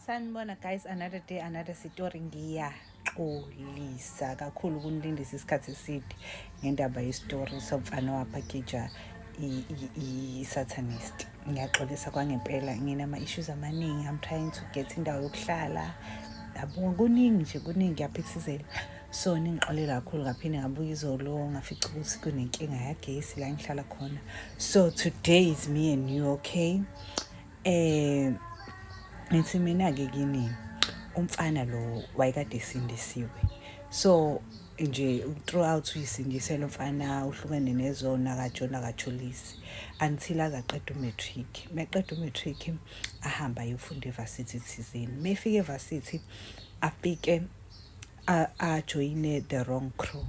Sanibona guys, another day, another story. Ngiyaxolisa kakhulu ukunilindisa isikhathi eside ngendaba yesitori somfana owaphakeja i-satanist. Ngiyaxolisa kwangempela, nginama-issues amaningi. I'm trying to get indawo yokuhlala, yabo, kuningi nje, kuningi, ngiyaphithizela. So ningixolele kakhulu. Ngaphinde ngabuka izolo, ngafica ukuthi kunenkinga yagesi la ngihlala khona. So today is me and you, okay? Ngithi mina-ke kini, umfana lo wayekade esindisiwe. So nje throughout uyisindisela umfana, uhlukene nezona, akajona, akajolisi until aze aqeda u-matric. Meqeda u-matric, ahamba ayofunda e-varsity thizeni. Mefika e-varsity, afike ajoyine the wrong crew.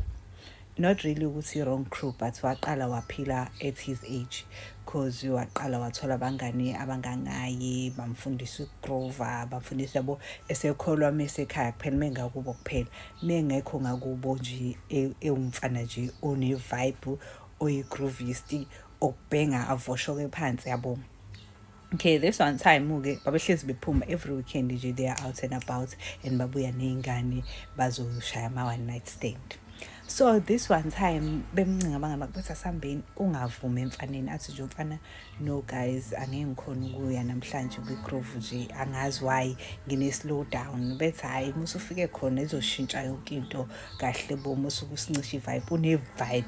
Not really ukuthi i-wrong crew, but waqala waphila at his age, 'cause waqala wathola abangani abangangaye, bamfundisa ukugrova, bamfundisa, yabo, esekholwa mesekhaya kuphela, mengakubo kuphela, mengekho ngakubo nje ewumfana nje one-vibe, oyi-groovist, okubhenga avoshoke phansi, yabo. Okay, this one time-ke babehlezi bephuma every weekend nje, they are out and about and babuya ney'ngane bazoshaya ama-one night stand. So this one time bemncenga abangani bakhe, bethi asihambeni, ungavumi emfaneni. Athi nje umfana, "No guys, angeke ngikhona ukuya namhlanje kwi-groove nje, angazi why ngine-slow down." Bethi, "Hhayi, musu ufike khona izoshintsha yonke into kahle bo, musuke usincishe i-vibe, une-vibe."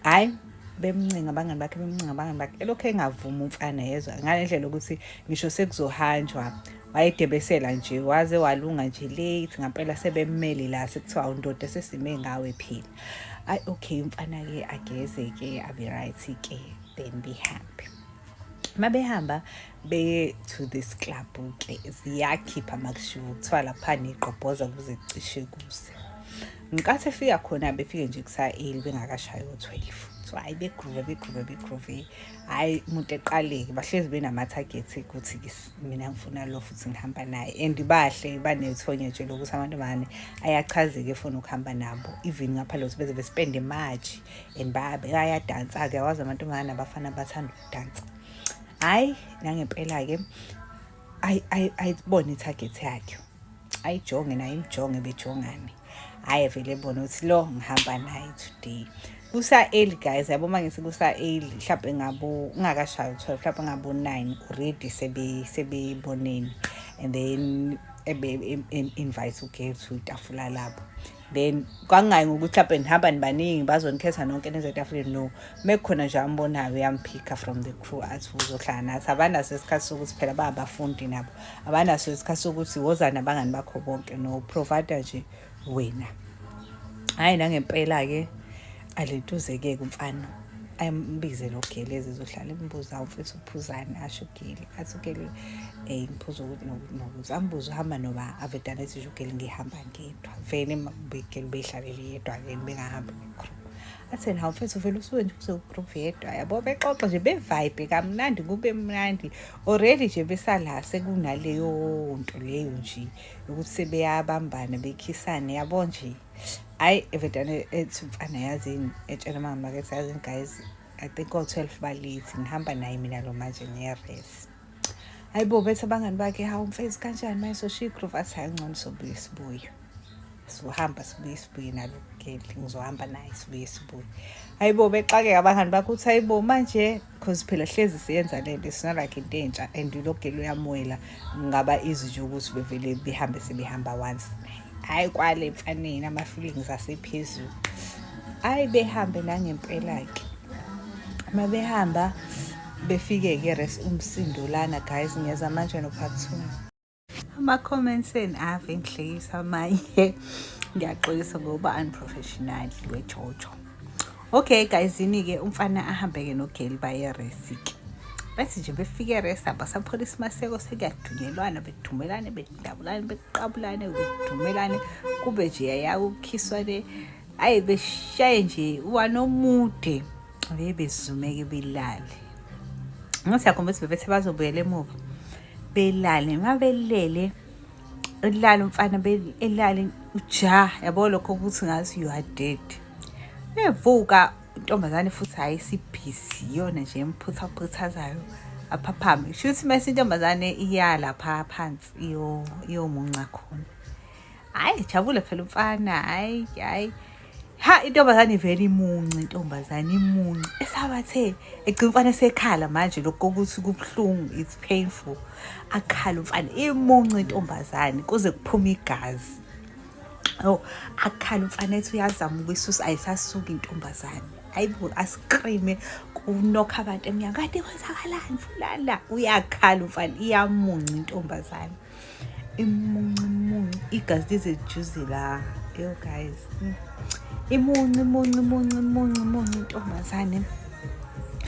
Hhayi, bemncenga abangani bakhe, bemncenga abangani bakhe, elokhu engavumi umfana, yezwa, ngale ndlela yokuthi ngisho sekuzohanjwa wayedebesela nje, waze walunga nje late ngampela, sebemmele la, sekuthiwa, "Undoda, sesime ngawe phela." Ayi, okay, umfana-ke ageze-ke, abe right-ke, then behambe. Mabehamba beye to this club-ke, ziyakhipha makushiwo, kuthiwa lapha nigqobhoza kuze kucishe kuse. Ngenkathi efika khona, befike nje kusa-early, bengakashayi o-12. So hhayi, begroove, begroove, begroove. Hhayi, umuntu eqale-ke, bahlezi benama-target ukuthi mina ngifuna lo futhi ngihamba naye, and bahle banethonya nje lokuthi amantombazane ayachazeka efuna ukuhamba nabo, even ngapha lokuthi beze bespende much and bayadansa-ke, yawazi amantombazane nabafana bathanda ukudansa. Hhayi, nangempela-ke ayibone i-target yakhe, ayijonge naye, imjonge, bejongane. Hhayi, vele ebone ukuthi lo ngihamba naye today. Kusa-early guys, yabo, uma ngithi kusa-early, mhlampe ngabo ungakashayi u-12, mhlampe ngabo-9 already sebebonene, and then ebe-invite ugirl to itafula labo. Then kwangayi ngokuthi mhlampe nihamba nibaningi bazonikhetha nonke nize etafuleni, no, mekukhona nje ambonayo, uyamphika from the crew, athi uzohlala nathi. Abanaso isikhathi sokuthi, phela bayabafundi nabo, abanaso isikhathi sokuthi woza nabangani bakho bonke, no, provider nje wena. Hhayi, nangempela-ke alentuze-ke kumfana, ayambize lo girl ezizohlala, embuza, "Mfethu, uphuzani?" Asho ugirl, athi ugirl, "Ngiphuza ukuthi nokuthi nokuthi." Ambuze, "Uhamba noba?" Avedane ethi nje ugirl, "Ngihamba ngedwa." Vele begirl beyihlalele yedwa-ke, bengahambi ne-crew. Athi, "Hawu mfethu, vele usuke nje uze yedwa?" Yabo, bexoxa nje, bevibe kamnandi, kube mnandi already nje, besala sekunaleyo nto leyo nje yokuthi sebeyabambana, bekhisane, yabo nje. Hhayi, evedane ethi umfana, yazini, etshela mama ethi, "Yazini guys, I think o-12 balithi ngihamba naye mina lo manje nge-res." Hayi bo, bethi abangani bakhe, "Hawu mfethu, kanjani manje soshiya i-groove?" Athi, "Hhayi, ngcono sobuye sibuye, sohamba sibuye sibuye nalo girl, ngizohamba naye sibuye sibuye." Hayi bo, bexakeka abangani bakhe ukuthi, hayi bo manje, 'cause phela hlezi siyenza lento, it's not like into entsha, and lo girl uyamwela, kungaba easy nje ukuthi bevele behambe sebehamba once. Hhayi, kwale mfaneni ama-feelings asephezulu. Hhayi, behambe nangempela-ke. Uma behamba befike-ke res, umsindo lana guys, ngiyeza manje no-part two. Ama-comments enu ave engihlekisa amanye, ngiyaxolisa ngokuba unprofessional wejojo. Okay guys, yini-ke, umfana ahambe-ke nogirl baye res-ke. Bethi nje befike res, abasapholisa maseko, sekuyadunyelwana, bedumelane, bedabulane, beqabulane, bedumelane, kube nje yayakukhiswane. Hhayi, beshaye nje wanomude, bebezumeke, belale. Ngathi yakho ukuthi bebethe bazobuyela emuva, belale, uma belele, elala umfana, elale uja, yabo, lokho ukuthi ngathi you are dead. Bevuka intombazane futhi, hhayi, isibhizi iyona nje emphuthaphuthazayo. Aphaphame. Shuthi mase intombazane iya lapha phansi iyomunca khona. Hhayi, jabule phela umfana, hhayi, hhayi. Ha, intombazane ivele imunce, intombazane imunce. Esabathe, egcina umfana esekhala manje lokhu kokuthi kubuhlungu, it's painful. Akhala umfana, imunce intombazane kuze kuphume igazi. Oh, akhala umfana ethi uyazama ukuyisusa, ayisasuki intombazane. Hayibo, ascreame kunokha abantu emnyango. Kanti kwenzakalani fulana? Uyakhala umfana, iyamunca intombazane. Imunci imunci igazi lize lijuze la. Yo guys. Imunci imunci imunci imunci imunci intombazane.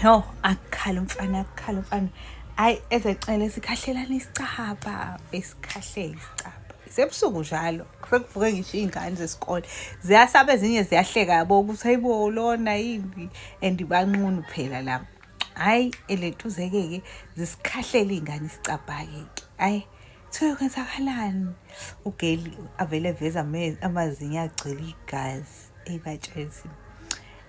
Yo, akhala umfana, akhala umfana. Hayi ezecele sikhahlelana isicabha, esikhahlela isicabha. Sebusuku njalo sekuvuke ngisho iy'ngane zesikole ziyasaba ezinye ziyahleka yabo ukuthi hayibo lona yimbi and banqunu phela la. Hhayi elentuzeke-ke zisikhahlela iy'ngane isicabha-ke ke. Hhayi kuthiwa kwenzakalani? Ugeli avele eveza amazinyo agcwele igazi ebatshezi.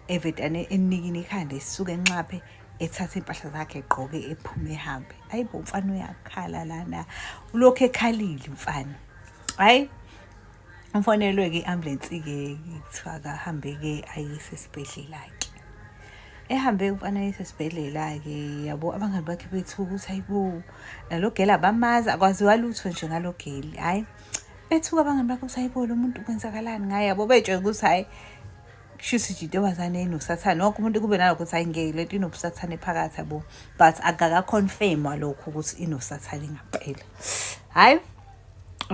Evedane enikina ikhanda esuke enxaphe ethatha iy'mpahla zakhe egqoke ephume ehambe. Hhayi bo umfana uyakhala lana, ulokhu ekhalile umfana. Hhayi umfonelwe-ke i-ambulensi-ke kuthiwa akahambe-ke ayise esibhedlela-ke. Ehambe umfana ayise esibhedlela-ke yabo abangani bakhe bethuka ukuthi hayi bo nalo geli abamazi akwaziwa lutho nje ngalo geli. Hhayi bethuka abangani bakhe ukuthi hayi bo lo muntu kwenzakalani ngaye yabo betshela ukuthi hhayi kushuthi nje intombazane inosathane wonke umuntu kube nalokho ukuthi hayi ngeke lento inobusathane phakathi yabo but akakaconfirmwa lokho ukuthi inosathane ngampela. Hhayi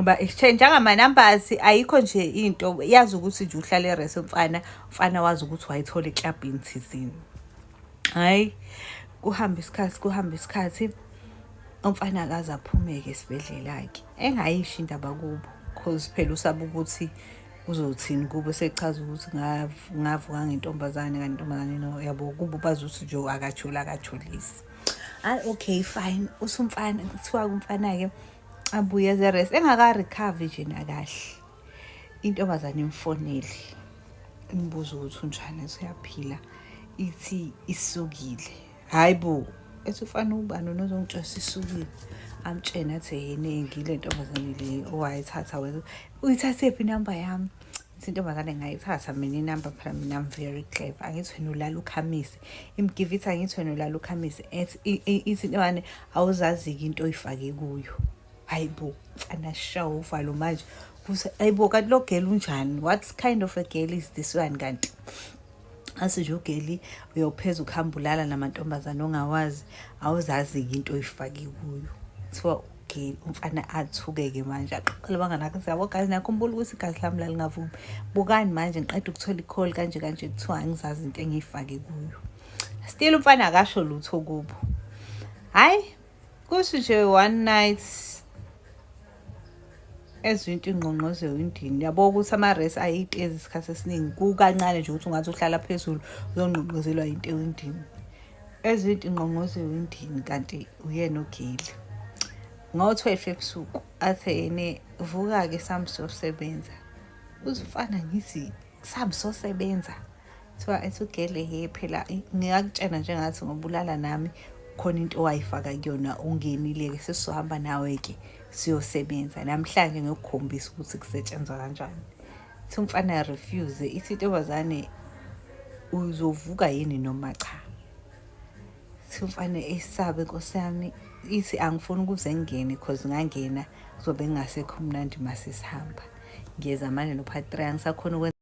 ba exchange ama-numbers ayikho nje into yazi ukuthi nje uhlale res umfana umfana wazi ukuthi wayithola eklabhini thizeni. Hhayi kuhamba isikhathi kuhamba isikhathi umfana akaze aphumeke esibhedlela-ke engayisho indaba kubo cause phela usaba ukuthi uzothini kubo sechaza ukuthi ngavuka ngentombazane kanti intombazane no yabo kubo bazi ukuthi nje akajoli akajolisi. Hhayi okay fine uthi umfana kuthiwa kumfana-ke abuye eze-rest engaka-recover nje nakahle. Intombazane imfonele imbuza ukuthi unjani ethi uyaphila ithi isukile. Hhayi bo, ethi ufana ubani wena ozongitshela isukile. Amtshene athi yena ngile ntombazane le owayithatha wena. Uyithathephi inamba yami? Ithi intombazane ngayithatha mina inamba phela mina I'm very clever. Angithi wena ulala ukhamise. Imgive ithi angithi wena ulala ukhamise. Ethi ithi intombazane awuzazi-ke into oyifake kuyo. Hayi bo, mfana shawa uvalo manje. Kuthi hayi bo kanti lo girl unjani? What kind of a girl is this one kanti? Athi nje ugeli uyopheza ukuhamba ulala namantombazane ongawazi awuzazi-ke into oyifake kuyo. Kuthiwa ugeli umfana athuke-ke manje axoxele abangani bakhe yabo guys niyakhumbula ukuthi igazi lami lalingavumi. Bukani manje ngiqeda ukuthola i-call kanje kanje kuthiwa angizazi into engiyifake kuyo. Still umfana akasho lutho kubo. Hhayi kuthi nje one night ezwe into ingqongqoze ewindini yabo ukuthi ama-res ayitezi isikhathi esiningi kukancane nje ukuthi ungathi uhlala phezulu uzongqongqozelwa into ewindini. Ezwe into ingqongqoze ewindini kanti uyena ugeli. Ngo-12 ebusuku athe yena vuka-ke sami siyosebenza. Uthi mfana ngithi sami sosebenza. Kuthiwa ethi ugele he phela ngingakutshela njengathi ngoba ulala nami khona into owayifaka kuyona ungenile-ke sesizohamba nawe-ke siyosebenza. Namhlanje ngiyokukhombisa ukuthi kusetshenzwa kanjani. Ithi umfana refuse ithi intombazane uzovuka yini noma cha. Ithi umfana esabe nkosi yami ithi angifuni ukuze ngingene cause ngangena kuzobe kungasekho mnandi mase sihamba. Ngiyeza manje no-part 3 angisakhoni ukwenza.